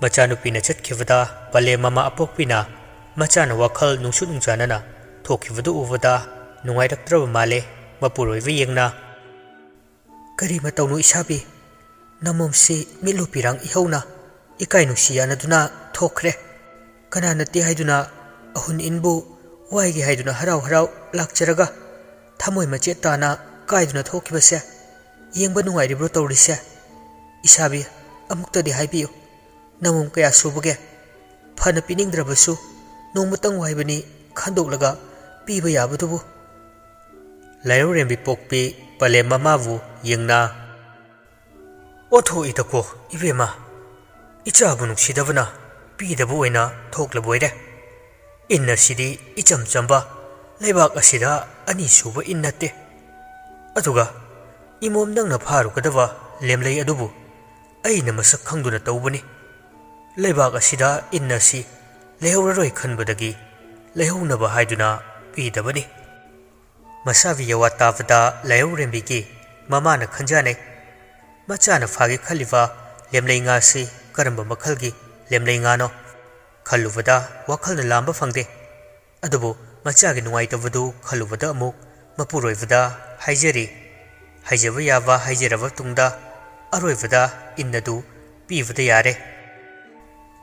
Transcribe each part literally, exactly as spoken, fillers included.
ꯃꯆꯥꯅꯨꯄꯤꯅ ꯆꯠꯈꯤꯕꯗ ꯄꯂꯦꯝ ꯃꯃꯥ ꯑꯄꯣꯛꯄꯤꯅ ꯃꯆꯥꯅ ꯋꯥꯈꯜ ꯅꯨꯡꯁꯨ ꯅꯨꯡꯖꯥꯅꯅ ꯊꯣꯛꯈꯤꯕꯗꯨ ꯎꯕꯗ ꯅꯨꯡꯉꯥꯏꯔꯛꯇ꯭ꯔꯕ ꯃꯥꯜꯂꯦ꯫ ꯃꯄꯨꯔꯣꯏꯕ ꯌꯦꯡꯅ, "ꯀꯔꯤ ꯃꯇꯧꯅꯣ ꯏꯁꯥꯕꯤ? ꯅꯃꯣꯝꯁꯤ ꯃꯤꯠꯂꯨ ꯄꯤꯔꯥꯡ ꯏꯍꯧꯅ ꯏꯀꯥꯏ ꯅꯨꯡꯁꯤ ꯌꯥꯅꯗꯨꯅ ꯊꯣꯛꯈ꯭ꯔꯦ꯫ ꯀꯅꯥ ꯅꯠꯇꯦ ꯍꯥꯏꯗꯨꯅ ꯑꯍꯨꯟ ꯏꯟꯕꯨ ꯋꯥꯏꯒꯦ ꯍꯥꯏꯗꯨꯅ ꯍꯔꯥꯎ ꯍꯔꯥꯎ ꯂꯥꯛꯆꯔꯒ ꯊꯃꯣꯏ ꯃꯆꯦꯠ ꯇꯥꯅ ꯀꯥꯏꯗꯨꯅ ꯊꯣꯛꯈꯤꯕꯁꯦ ꯌꯦꯡꯕ ꯅꯨꯡꯉꯥꯏꯔꯤꯕ꯭ꯔꯣ ꯇꯧꯔꯤꯁꯦ? ꯏꯁꯥꯕꯤ, ꯑꯃꯨꯛꯇꯗꯤ ꯍꯥꯏꯕꯤꯌꯨ꯫ ꯅꯃꯣꯝ ꯀꯌꯥ ꯁꯨꯕꯒꯦ? ꯐꯅ ꯄꯤꯅꯤꯡꯗ꯭ꯔꯕꯁꯨ ꯅꯣꯡꯃꯇꯪ ꯋꯥꯏꯕꯅꯤ ꯈꯟꯗꯣꯛꯂꯒ ꯄꯤꯕ ꯌꯥꯕꯗꯨꯕꯨ"꯫ ꯂꯥꯏꯔꯧꯔꯦꯝꯕꯤ ꯄꯣꯛꯄꯤ ꯄꯂꯦꯝ ꯃꯃꯥꯕꯨ ꯌꯦꯡꯅ, "ꯑꯣꯟꯊꯣꯛꯏꯗꯀꯣ ꯏꯕꯦꯝꯃ, ꯏꯆꯥꯕꯨ ꯅꯨꯡꯁꯤꯗꯕꯅ ꯄꯤꯗꯕ ꯑꯣꯏꯅ ꯊꯣꯛꯂꯕꯣꯏꯔꯦ꯫ ꯏꯟ ꯑꯁꯤꯗꯤ ꯏꯆꯝ ꯆꯝꯕ ꯂꯩꯕꯥꯛ ꯑꯁꯤꯗ ꯑꯅꯤꯁꯨꯕ ꯏꯟ ꯅꯠꯇꯦ꯫ ꯑꯗꯨꯒ ꯏꯃꯣꯝ ꯅꯪꯅ ꯐꯥꯔꯨꯒꯗꯕ ꯂꯦꯝꯂꯩ ꯑꯗꯨꯕꯨ ꯑꯩꯅ ꯃꯁꯛ ꯈꯪꯗꯨꯅ ꯇꯧꯕꯅꯤ꯫ ꯂꯩꯕꯥꯛ ꯑꯁꯤꯗ ꯏꯟ ꯑꯁꯤ ꯂꯩꯍꯧꯔꯔꯣꯏ ꯈꯟꯕꯗꯒꯤ ꯂꯩꯍꯧꯅꯕ ꯍꯥꯏꯗꯨꯅ ꯄꯤꯗꯕꯅꯤ"꯫ ꯃꯁꯥꯕꯤ ꯌꯋꯥ ꯇꯥꯕꯗ ꯂꯥꯏꯔꯧꯔꯦꯝꯕꯤꯒꯤ ꯃꯃꯥꯅ ꯈꯟꯖꯥꯅꯩ꯫ ꯃꯆꯥꯅ ꯐꯥꯒꯦ ꯈꯜꯂꯤꯕ ꯂꯦꯝꯂꯩ ꯉꯥꯁꯤ ꯀꯔꯝꯕ ꯃꯈꯜꯒꯤ ꯂꯦꯝꯂꯩ ꯉꯥꯅꯣ ꯈꯜꯂꯨꯕꯗ ꯋꯥꯈꯜꯅ ꯂꯥꯝꯕ ꯐꯪꯗꯦ꯫ ꯑꯗꯨꯕꯨ ꯃꯆꯥꯒꯤ ꯅꯨꯡꯉꯥꯏꯇꯕꯗꯨ ꯈꯜꯂꯨꯕꯗ ꯑꯃꯨꯛ ꯃꯄꯨꯔꯣꯏꯕꯗ ꯍꯥꯏꯖꯔꯤ꯫ ꯍꯥꯏꯖꯕ ꯌꯥꯕ ꯍꯥꯏꯖꯔꯕ ꯇꯨꯡꯗ ꯑꯔꯣꯏꯕꯗ ꯏꯟ ꯑꯗꯨ ꯄꯤꯕꯗ ꯌꯥꯔꯦ꯫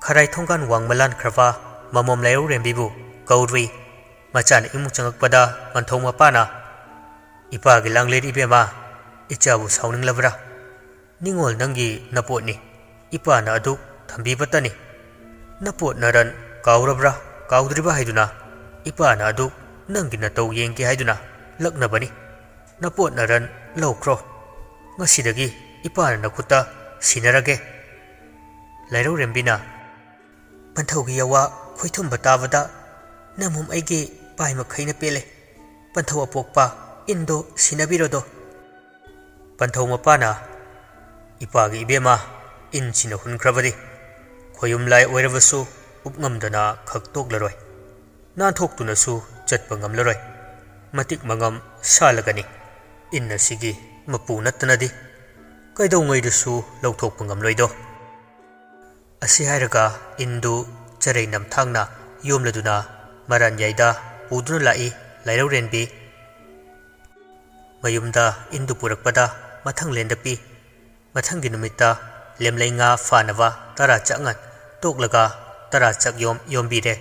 ꯈꯔꯥꯏ ꯊꯣꯡꯒꯥꯟ ꯋꯥꯡꯃ ꯂꯥꯟꯈ꯭ꯔꯕ ꯃꯃꯣꯝ ꯂꯥꯏꯔꯧꯔꯦꯝꯕꯤꯕꯨ ꯀꯧꯔꯨꯏ꯫ ꯃꯆꯥꯅ ꯏꯃꯨꯡ ꯆꯪꯉꯛꯄꯗ ꯄꯟꯊꯧ ꯃꯄꯥꯅ, "ꯏꯄꯥꯒꯤ ꯂꯥꯡꯂꯦꯟ ꯏꯕꯦꯝꯃ, ꯏꯆꯥꯕꯨ ꯁꯥꯎꯅꯤꯡꯂꯕ꯭ꯔꯥ? ꯅꯤꯡꯉꯣꯜ ꯅꯪꯒꯤ ꯅꯄꯣꯠꯅꯤ, ꯏꯄꯥꯅ ꯑꯗꯨ ꯊꯝꯕꯤꯕꯇꯅꯤ꯫ ꯅꯄꯣꯠ ꯅꯔꯟ ꯀꯥꯎꯔꯕ꯭ꯔꯥ ꯀꯥꯎꯗ꯭ꯔꯤꯕ ꯍꯥꯏꯗꯨꯅ ꯏꯄꯥꯅ ꯑꯗꯨ ꯅꯪꯒꯤ ꯅꯇꯧ ꯌꯦꯡꯒꯦ ꯍꯥꯏꯗꯨꯅ ꯂꯛꯅꯕꯅꯤ꯫ ꯅꯄꯣꯠ ꯅꯔꯟ ꯂꯧꯈ꯭ꯔꯣ꯫ ꯉꯁꯤꯗꯒꯤ ꯏꯄꯥꯅ ꯅꯈꯨꯠꯇ ꯁꯤꯟꯅꯔꯒꯦ"꯫ ꯂꯥꯏꯔꯧꯔꯦꯝꯕꯤꯅ, ꯄꯟꯊꯧꯒꯤ ꯌꯋꯥ ꯈꯣꯏꯊꯨꯝꯕ ꯇꯥꯕꯗ ꯅꯃꯣꯝ ꯑꯩꯒꯤ ꯄꯥꯏ ꯃꯈꯩꯅ ꯄꯦꯜꯂꯦ꯫ ꯄꯟꯊꯧ ꯑꯄꯣꯛꯄ, ꯏꯟꯗꯣ ꯁꯤꯟꯅꯕꯤꯔꯣꯗꯣ꯫ ꯄꯟꯊꯧ ꯃꯄꯥꯅ, "ꯏꯄꯥꯒꯤ ꯏꯕꯦꯝꯃ, ꯏꯟꯁꯤꯅ ꯍꯨꯟꯈ꯭ꯔꯕꯗꯤ ꯈꯣꯌꯨꯝ ꯂꯥꯏ ꯑꯣꯏꯔꯕꯁꯨ ꯎꯞꯉꯝꯗꯅ ꯈꯛ ꯇꯣꯛꯂꯔꯣꯏ꯫ ꯅꯥꯟꯊꯣꯛꯇꯨꯅꯁꯨ ꯆꯠꯄ ꯉꯝꯂꯔꯣꯏ꯫ ꯃꯇꯤꯛ ꯃꯉꯝ ꯁꯥꯜꯂꯒꯅꯤ ꯏꯟ ꯑꯁꯤꯒꯤ ꯃꯄꯨ ꯅꯠꯇꯅꯗꯤ ꯀꯩꯗꯧꯉꯩꯗꯁꯨ ꯂꯧꯊꯣꯛꯄ ꯉꯝꯂꯣꯏꯗꯣ"꯫ ꯑꯁꯤ ꯍꯥꯏꯔꯒ ꯏꯟꯗꯨ ꯆꯔꯩ ꯅꯝꯊꯥꯡꯅ ꯌꯣꯝꯂꯗꯨꯅ ꯃꯔꯥꯟꯌꯥꯏꯗ ꯄꯨꯗꯨꯅ ꯂꯥꯛꯏ ꯂꯥꯏꯔꯧꯔꯦꯟꯕꯤ꯫ ꯃꯌꯨꯝꯗ ꯏꯟꯗꯨ ꯄꯨꯔꯛꯄꯗ ꯃꯊꯪ ꯂꯦꯟꯗ ꯄꯤ꯫ ꯃꯊꯪꯒꯤ ꯅꯨꯃꯤꯠꯇ ꯂꯦꯝꯂꯩ ꯉꯥ ꯐꯥꯅꯕ ꯇꯔꯥ ꯆꯥꯛꯉꯟ ꯇꯣꯛꯂꯒ ꯇꯔꯥ ꯆꯥꯛ ꯌꯣꯝ ꯌꯣꯝꯕꯤꯔꯦ꯫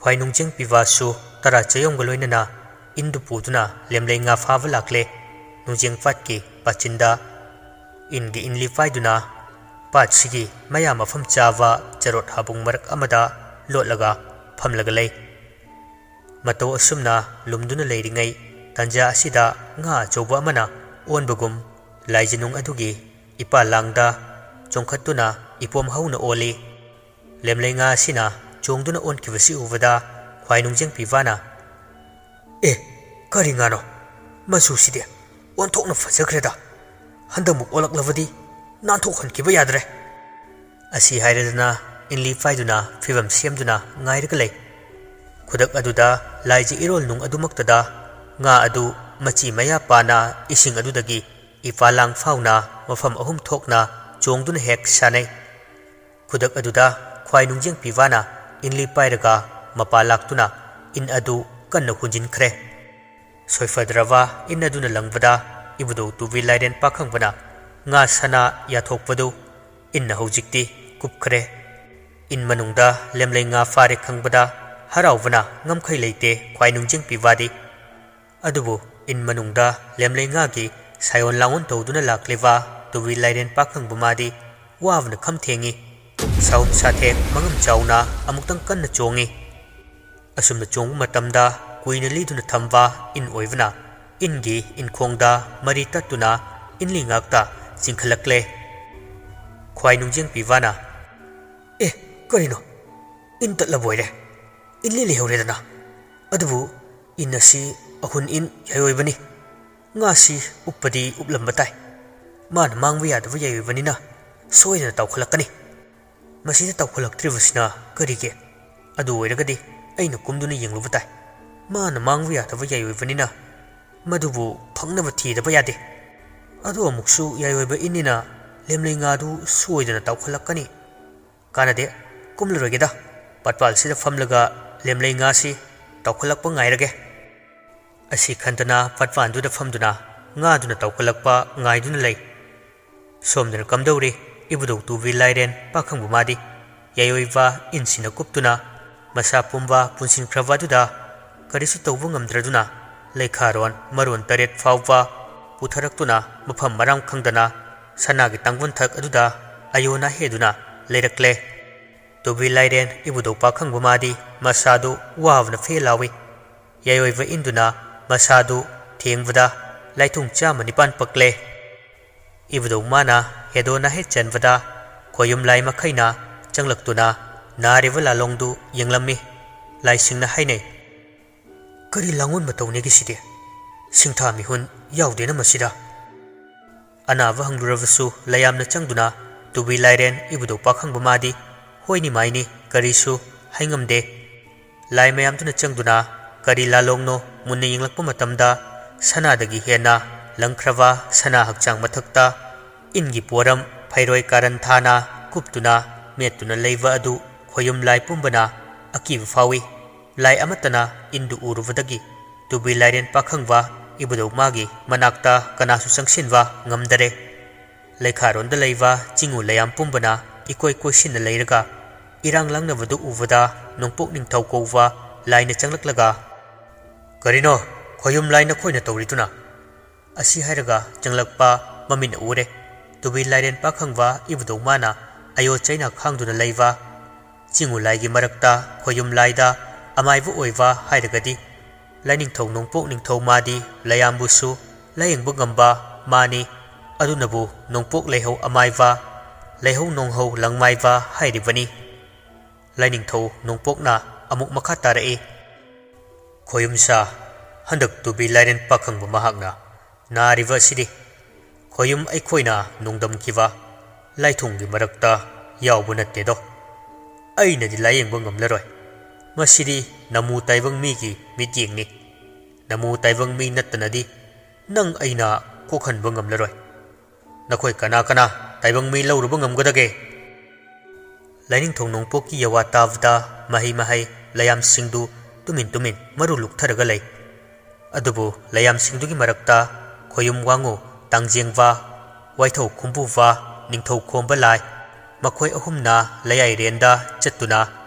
ꯈ꯭ꯋꯥꯏ ꯅꯨꯡꯖꯦꯡ ꯄꯤꯕꯥꯁꯨ ꯇꯔꯥ ꯆꯌꯣꯝꯒ ꯂꯣꯏꯅꯅ ꯏꯟꯗꯨ ꯄꯨꯗꯨꯅ ꯂꯦꯝꯂꯩ ꯉꯥ ꯐꯥꯕ ꯂꯥꯛꯂꯦ ꯅꯨꯡꯖꯦꯡ ꯄꯥꯠꯀꯤ ꯄꯥꯆꯤꯟꯗ꯫ ꯏꯟꯒꯤ ꯏꯟꯂꯤ ꯄꯥꯏꯗꯨꯅ ꯄꯥꯠꯁꯤꯒꯤ ꯃꯌꯥ ꯃꯐꯝ ꯆꯥꯕ ꯆꯔꯣꯠ ꯍꯥꯕꯨꯡ ꯃꯔꯛ ꯑꯃꯗ ꯂꯣꯠꯂꯒ ꯐꯝꯂꯒ ꯂꯩ꯫ ꯃꯇꯧ ꯑꯁꯨꯝꯅ ꯂꯨꯝꯗꯨꯅ ꯂꯩꯔꯤꯉꯩ ꯇꯥꯟꯖꯥ ꯑꯁꯤꯗ ꯉꯥ ꯑꯆꯧꯕ ꯑꯃꯅ ꯑꯣꯟꯕꯒꯨꯝ ꯂꯥꯏꯖꯅꯨꯡ ꯑꯗꯨꯒꯤ ꯏꯄꯥ ꯂꯥꯡꯗ ꯆꯣꯡꯈꯠꯇꯨꯅ ꯏꯄꯣꯝ ꯍꯧꯅ ꯑꯣꯜꯂꯤ꯫ ꯂꯦꯝꯂꯩ ꯉꯥ ꯑꯁꯤꯅ ꯆꯣꯡꯗꯨꯅ ꯑꯣꯟꯈꯤꯕꯁꯤ ꯎꯕꯗ ꯈ꯭ꯋꯥꯏ ꯅꯨꯡꯖꯦꯡ ꯄꯤꯕꯥꯅ, "ꯑꯦ, ꯀꯔꯤ ꯉꯥꯅꯣ? ꯃꯆꯨꯁꯤꯗꯤ ꯑꯣꯟꯊꯣꯛꯅ ꯐꯖꯈ꯭ꯔꯦꯗ꯫ ꯍꯟꯗꯛꯃꯨꯛ ꯑꯣꯜꯂꯛꯂꯕꯗꯤ ꯅꯥꯟꯊꯣꯛꯍꯟꯈꯤꯕ ꯌꯥꯗ꯭ꯔꯦ"꯫ ꯑꯁꯤ ꯍꯥꯏꯔꯗꯅ ꯏꯟꯂꯤ ꯄꯥꯏꯗꯨꯅ ꯐꯤꯕꯝ ꯁꯦꯝꯗꯨꯅ ꯉꯥꯏꯔꯒ ꯂꯩ꯫ ꯈꯨꯗꯛ ꯑꯗꯨꯗ ꯂꯥꯏꯖ ꯏꯔꯣꯜ ꯅꯨꯡ ꯑꯗꯨꯃꯛꯇꯗ ꯉꯥ ꯑꯗꯨ ꯃꯆꯤ ꯃꯌꯥ ꯄꯥꯅ ꯏꯁꯤꯡ ꯑꯗꯨꯗꯒꯤ ꯏꯄꯥ ꯂꯥꯡ ꯐꯥꯎꯅ ꯃꯐꯝ ꯑꯍꯨꯝ ꯊꯣꯛꯅ ꯆꯣꯡꯗꯨꯅ ꯍꯦꯛ ꯁꯥꯟꯅꯩ꯫ ꯈꯨꯗꯛ ꯑꯗꯨꯗ ꯈ꯭ꯋꯥꯏ ꯅꯨꯡꯖꯦꯡ ꯄꯤꯕꯥꯅ ꯏꯟꯂꯤ ꯄꯥꯏꯔꯒ ꯃꯄꯥ ꯂꯥꯛꯇꯨꯅ ꯏꯟ ꯑꯗꯨ ꯀꯟꯅ ꯍꯨꯟꯖꯤꯟꯈ꯭ꯔꯦ꯫ ꯁꯣꯏꯐꯗ꯭ꯔꯕ ꯏꯟ ꯑꯗꯨꯅ ꯂꯪꯕꯗ ꯏꯕꯨꯙꯧ ꯇꯨꯕꯤ ꯂꯥꯏꯔꯦꯟ ꯄꯥꯈꯪꯕꯅ ꯉꯥ ꯁꯅꯥ ꯌꯥꯊꯣꯛꯄꯗꯨ ꯏꯟꯅ ꯍꯧꯖꯤꯛꯇꯤ ꯀꯨꯞꯈ꯭ꯔꯦ꯫ ꯏꯟ ꯃꯅꯨꯡꯗ ꯂꯦꯝꯂꯩ ꯉꯥ ꯐꯥꯔꯦ ꯈꯪꯕꯗ ꯍꯔꯥꯎꯕꯅ ꯉꯝꯈꯩ ꯂꯩꯇꯦ ꯈ꯭ꯋꯥꯏ ꯅꯨꯡꯖꯦꯡ ꯄꯤꯕꯥꯗꯤ꯫ ꯑꯗꯨꯕꯨ ꯏꯟ ꯃꯅꯨꯡꯗ ꯂꯦꯝꯂꯩ ꯉꯥꯒꯤ ꯁꯥꯌꯣꯟ ꯂꯥꯡꯑꯣꯟ ꯇꯧꯗꯨꯅ ꯂꯥꯛꯂꯤꯕ ꯇꯨꯕꯤ ꯂꯥꯏꯔꯦꯟ ꯄꯥꯈꯪꯕ ꯃꯥꯗꯤ ꯋꯥꯕꯅ ꯈꯝ ꯊꯦꯡꯏ꯫ ꯁꯥꯎꯝ ꯁꯥꯊꯦꯛ ꯃꯉꯝ ꯆꯥꯎꯅ ꯑꯃꯨꯛꯇꯪ ꯀꯟꯅ ꯆꯣꯡꯏ꯫ ꯑꯁꯨꯝꯅ ꯆꯣꯡꯕ ꯃꯇꯝꯗ ꯀꯨꯏꯅ ꯂꯤꯗꯨꯅ ꯊꯝꯕ ꯏꯟ ꯑꯣꯏꯕꯅ ꯏꯟꯒꯤ ꯏꯟꯈꯣꯡꯗ ꯃꯔꯤ ꯇꯠꯇꯨꯅ ꯏꯟꯂꯤ ꯉꯥꯛꯇ ꯆꯤꯡꯈꯠꯂꯛꯂꯦ꯫ ꯈ꯭ꯋꯥꯏ ꯅꯨꯡꯖꯦꯡ ꯄꯤꯕꯥꯅ, "ꯑꯦ, ꯀꯔꯤꯅꯣ? ꯏꯟ ꯇꯠꯂꯕꯣꯏꯔꯦ꯫ ꯏꯟꯂꯤ ꯂꯩꯍꯧꯔꯦꯗꯅ꯫ ꯑꯗꯨꯕꯨ ꯏꯟ ꯑꯁꯤ ꯑꯍꯨꯟ ꯏꯟ ꯌꯥꯏꯑꯣꯏꯕꯅꯤ꯫ ꯉꯥꯁꯤ ꯎꯞꯄꯗꯤ ꯎꯞꯂꯝꯕ ꯇꯥꯏ꯫ ꯃꯥꯅ ꯃꯥꯡꯕ ꯌꯥꯗꯕ ꯌꯥꯏꯑꯣꯏꯕꯅꯤꯅ ꯁꯣꯏꯗꯅ ꯇꯥꯎꯈꯠꯂꯛꯀꯅꯤ꯫ ꯃꯁꯤꯗ ꯇꯥꯎꯈꯠꯂꯛꯇ꯭ꯔꯤꯕꯁꯤꯅ ꯀꯔꯤꯒꯤ? ꯑꯗꯨ ꯑꯣꯏꯔꯒꯗꯤ ꯑꯩꯅ ꯀꯨꯝꯗꯨꯅ ꯌꯦꯡꯂꯨꯕ ꯇꯥꯏ꯫ ꯃꯥꯅ ꯃꯥꯡꯕ ꯌꯥꯗꯕ ꯌꯥꯏꯑꯣꯏꯕꯅꯤꯅ ꯃꯗꯨꯕꯨ ꯐꯪꯅꯕ ꯊꯤꯗꯕ ꯌꯥꯗꯦ꯫ ꯑꯗꯨ ꯑꯃꯨꯛꯁꯨ ꯌꯥꯏꯑꯣꯏꯕ ꯏꯟꯅꯤꯅ ꯂꯦꯝꯂꯩ ꯉꯥꯗꯨ ꯁꯣꯏꯗꯅ ꯇꯥꯎꯈꯠꯂꯛꯀꯅꯤ꯫ ꯀꯥꯟꯅꯗꯦ, ꯀꯨꯝꯂꯔꯣꯏꯒꯦꯗ, ꯄꯠꯄꯥꯜꯁꯤꯗ ꯐꯝꯂꯒ ꯂꯦꯝꯂꯩ ꯉꯥꯁꯤ ꯇꯥꯎꯈꯠꯂꯛꯄ ꯉꯥꯏꯔꯒꯦ꯫ ꯑꯁꯤ ꯈꯟꯗꯅ ꯄꯠꯄꯥꯟꯗꯨꯗ ꯐꯝꯗꯨꯅ ꯉꯥꯗꯨꯅ ꯇꯥꯎꯈꯠꯂꯛꯄ ꯉꯥꯏꯗꯨꯅ ꯂꯩ꯫ ꯁꯣꯝꯗꯅ ꯀꯝꯗꯧꯔꯤ? ꯏꯕꯨꯙꯧ ꯇꯨꯕꯤ ꯂꯥꯏꯔꯦꯟ ꯄꯥꯈꯪꯕ ꯃꯥꯗꯤ ꯌꯥꯏꯑꯣꯏꯕ ꯏꯟꯁꯤꯅ ꯀꯨꯞꯇꯨꯅ ꯃꯁꯥ ꯄꯨꯝꯕ ꯄꯨꯟꯁꯤꯟꯈ꯭ꯔꯕ ꯑꯗꯨꯗ ꯀꯔꯤꯁꯨ ꯇꯧꯕ ꯉꯝꯗ꯭ꯔꯗꯨꯅ ꯂꯩꯈꯥꯔꯣꯟ ꯃꯔꯣꯟ ꯇꯔꯦꯠ ꯐꯥꯎꯕ ꯄꯨꯊꯔꯛꯇꯨꯅ ꯃꯐꯝ ꯃꯔꯥꯡ ꯈꯪꯗꯅ ꯁꯅꯥꯒꯤ ꯇꯥꯡꯕꯟꯊꯛ ꯑꯗꯨꯗ ꯑꯌꯣꯟ ꯑꯍꯦꯗꯨꯅ ꯂꯩꯔꯛꯂꯦ꯫ ꯇꯨꯕꯤ ꯂꯥꯏꯔꯦꯟ ꯏꯕꯨꯙꯧ ꯄꯥꯈꯪꯕ ꯃꯥꯗꯤ ꯃꯁꯥꯗꯨ ꯋꯥꯕꯅ ꯐꯦ ꯂꯥꯎꯏ꯫ ꯌꯥꯏꯑꯣꯏꯕ ꯏꯟꯗꯨꯅ ꯃꯁꯥꯗꯨ ꯊꯦꯡꯕꯗ ꯂꯥꯏꯊꯨꯡ ꯆꯥꯝꯃ ꯅꯤꯄꯥꯟ ꯄꯛꯂꯦ꯫ ꯏꯕꯨꯙꯧ ꯃꯥꯅ ꯍꯦꯗꯣꯟꯅ ꯍꯦꯛ ꯆꯟꯕꯗ ꯈꯣꯌꯨꯝ ꯂꯥꯏ ꯃꯈꯩꯅ ꯆꯪꯂꯛꯇꯨꯅ ꯅꯥꯔꯤꯕ ꯂꯥꯂꯣꯡꯗꯨ ꯌꯦꯡꯂꯝꯃꯤ꯫ ꯂꯥꯏꯁꯤꯡꯅ ꯍꯥꯏꯅꯩ, "ꯀꯔꯤ ꯂꯥꯡꯑꯣꯟ ꯃꯇꯧꯅꯦꯒꯦ ꯁꯤꯗꯤ? ꯁꯤꯡꯊꯥ ꯃꯤꯍꯨꯟ ꯌꯥꯎꯗꯦꯅ ꯃꯁꯤꯗ?" ꯑꯅꯥꯕ ꯍꯪꯂꯨꯔꯕꯁꯨ ꯂꯌꯥꯝꯅ ꯆꯪꯗꯨꯅ ꯇꯨꯕꯤ ꯂꯥꯏꯔꯦꯟ ꯏꯕꯨꯙꯧ ꯄꯥꯈꯪꯕ ꯃꯥꯗꯤ ꯍꯣꯏꯅꯤ ꯃꯥꯏꯅꯤ ꯀꯔꯤꯁꯨ ꯍꯥꯏꯉꯝꯗꯦ꯫ ꯂꯥꯏ ꯃꯌꯥꯝꯗꯨꯅ ꯆꯪꯗꯨꯅ ꯀꯔꯤ ꯂꯥꯂꯣꯡꯅꯣ ꯃꯨꯟꯅ ꯌꯦꯡꯂꯛꯄ ꯃꯇꯝꯗ ꯁꯅꯥꯗꯒꯤ ꯍꯦꯟꯅ ꯂꯪꯈ꯭ꯔꯕ ꯁꯅꯥ ꯍꯛꯆꯥꯡ ꯃꯊꯛꯇ ꯏꯟꯒꯤ ꯄꯣꯔꯝ ꯐꯩꯔꯣꯏ ꯀꯥꯔꯟ ꯊꯥꯅ ꯀꯨꯞꯇꯨꯅ ꯃꯦꯠꯇꯨꯅ ꯂꯩꯕ ꯑꯗꯨ ꯈꯣꯌꯨꯝ ꯂꯥꯏ ꯄꯨꯝꯕꯅ ꯑꯀꯤꯕ ꯐꯥꯎꯏ꯫ ꯂꯥꯏ ꯑꯃꯠꯇꯅ ꯏꯟꯗꯨ ꯎꯔꯨꯕꯗꯒꯤ ꯇꯨꯕꯤ ꯂꯥꯏꯔꯦꯟ ꯄꯥꯈꯪꯕ ꯏꯕꯨꯙꯧ ꯃꯥꯒꯤ ꯃꯅꯥꯛꯇ ꯀꯅꯥꯁꯨ ꯆꯪꯁꯤꯟꯕ ꯉꯝꯗꯔꯦ꯫ ꯂꯩꯈꯥꯔꯣꯟꯗ ꯂꯩꯕ ꯆꯤꯡꯉꯨ ꯂꯩꯌꯥꯝ ꯄꯨꯝꯕꯅ ꯏꯀꯣꯏ ꯀꯣꯏꯁꯤꯟꯅ ꯂꯩꯔꯒ ꯏꯔꯥꯡ ꯂꯥꯡꯅꯕꯗꯨ ꯎꯕꯗ ꯅꯣꯡꯄꯣꯛ ꯅꯤꯡꯊꯧ ꯀꯧꯕ ꯂꯥꯏꯅ ꯆꯪꯂꯛꯂꯒ, "ꯀꯔꯤꯅꯣ? ꯈꯣꯌꯨꯝ ꯂꯥꯏ ꯅꯈꯣꯏꯅ ꯇꯧꯔꯤꯗꯨꯅ?" ꯑꯁꯤ ꯍꯥꯏꯔꯒ ꯆꯪꯂꯛꯄ ꯃꯃꯤꯠꯅ ꯎꯔꯦ꯫ ꯇꯨꯕꯤ ꯂꯥꯏꯔꯦꯟ ꯄꯥꯈꯪꯕ ꯏꯕꯨꯙꯧ ꯃꯥꯅ ꯑꯌꯣ ꯆꯩꯅ ꯈꯥꯡꯗꯨꯅ ꯂꯩꯕ ꯆꯤꯡꯉꯨ ꯂꯥꯏꯒꯤ ꯃꯔꯛꯇ ꯈꯣꯌꯨꯝ ꯂꯥꯏꯗ ꯑꯃꯥꯏꯕ ꯑꯣꯏꯕ ꯍꯥꯏꯔꯒꯗꯤ ꯂꯥꯏꯅꯤꯡꯊꯧ ꯅꯣꯡꯄꯣꯛ ꯅꯤꯡꯊꯧ ꯃꯥꯗꯤ ꯂꯌꯥꯝꯕꯨꯁꯨ ꯂꯥꯌꯦꯡꯕ ꯉꯝꯕ ꯃꯥꯅꯤ꯫ ꯑꯗꯨꯅꯕꯨ ꯅꯣꯡꯄꯣꯛ ꯂꯩꯍꯧ ꯑꯃꯥꯏꯕ, ꯂꯩꯍꯧ ꯅꯣꯡꯍꯧ ꯂꯪꯃꯥꯏꯕ ꯍꯥꯏꯔꯤꯕꯅꯤ꯫ ꯂꯥꯏꯅꯤꯡꯊꯧ ꯅꯣꯡꯄꯣꯛꯅ ꯑꯃꯨꯛ ꯃꯈꯥ ꯇꯥꯔꯛꯏ, "ꯈꯣꯌꯨꯝꯁꯥ, ꯍꯟꯗꯛ ꯇꯨꯕꯤ ꯂꯥꯏꯔꯦꯟ ꯄꯥꯈꯪꯕ ꯃꯍꯥꯛꯅ ꯅꯥꯔꯤꯕ ꯑꯁꯤꯗꯤ ꯈꯣꯌꯨꯝ ꯑꯩꯈꯣꯏꯅ ꯅꯣꯡꯗꯝꯈꯤꯕ ꯂꯥꯏꯊꯨꯡꯒꯤ ꯃꯔꯛꯇ ꯌꯥꯎꯕ ꯅꯠꯇꯦꯗꯣ꯫ ꯑꯩꯅꯗꯤ ꯂꯥꯌꯦꯡꯕ ꯉꯝꯂꯔꯣꯏ꯫ ꯃꯁꯤꯗꯤ ꯅꯃꯨ ꯇꯥꯏꯕꯪ ꯃꯤꯒꯤ ꯃꯤꯠꯌꯦꯡꯅꯤ꯫ ꯅꯃꯨ ꯇꯥꯏꯕꯪ ꯃꯤ ꯅꯠꯇꯅꯗꯤ ꯅꯪ ꯑꯩꯅ ꯀꯣꯛꯍꯟꯕ ꯉꯝꯂꯔꯣꯏ꯫ ꯅꯈꯣꯏ ꯀꯅꯥ ꯀꯅꯥ ꯇꯥꯏꯕꯪ ꯃꯤ ꯂꯧꯔꯨꯕ ꯉꯝꯒꯗꯒꯦ? ꯂꯥꯏꯅꯤꯡꯊꯧ ꯅꯣꯡꯄꯣꯛꯀꯤ ꯌꯥꯋꯥ ꯇꯥꯕꯗ ꯃꯍꯩ ꯃꯍꯩ ꯂꯩꯌꯥꯝꯁꯤꯡꯗꯨ ꯇꯨꯃꯤꯟ ꯇꯨꯃꯤꯟ ꯃꯔꯨ ꯂꯨꯛꯊꯔꯒ ꯂꯩ꯫ ꯑꯗꯨꯕꯨ ꯂꯩꯌꯥꯝꯁꯤꯡꯗꯨꯒꯤ ꯃꯔꯛꯇ ꯈꯣꯌꯨꯝ ꯋꯥꯉꯨ, ꯇꯥꯡꯖꯦꯡꯕ, ꯋꯥꯏꯊꯧ ꯈꯨꯝꯕꯨꯕ, ꯅꯤꯡꯊꯧ ꯈꯣꯝꯕ ꯂꯥꯏ, ꯃꯈꯣꯏ ꯑꯍꯨꯝꯅ ꯂꯩꯌꯥꯏꯔꯦꯟꯗ ꯆꯠꯇꯨꯅ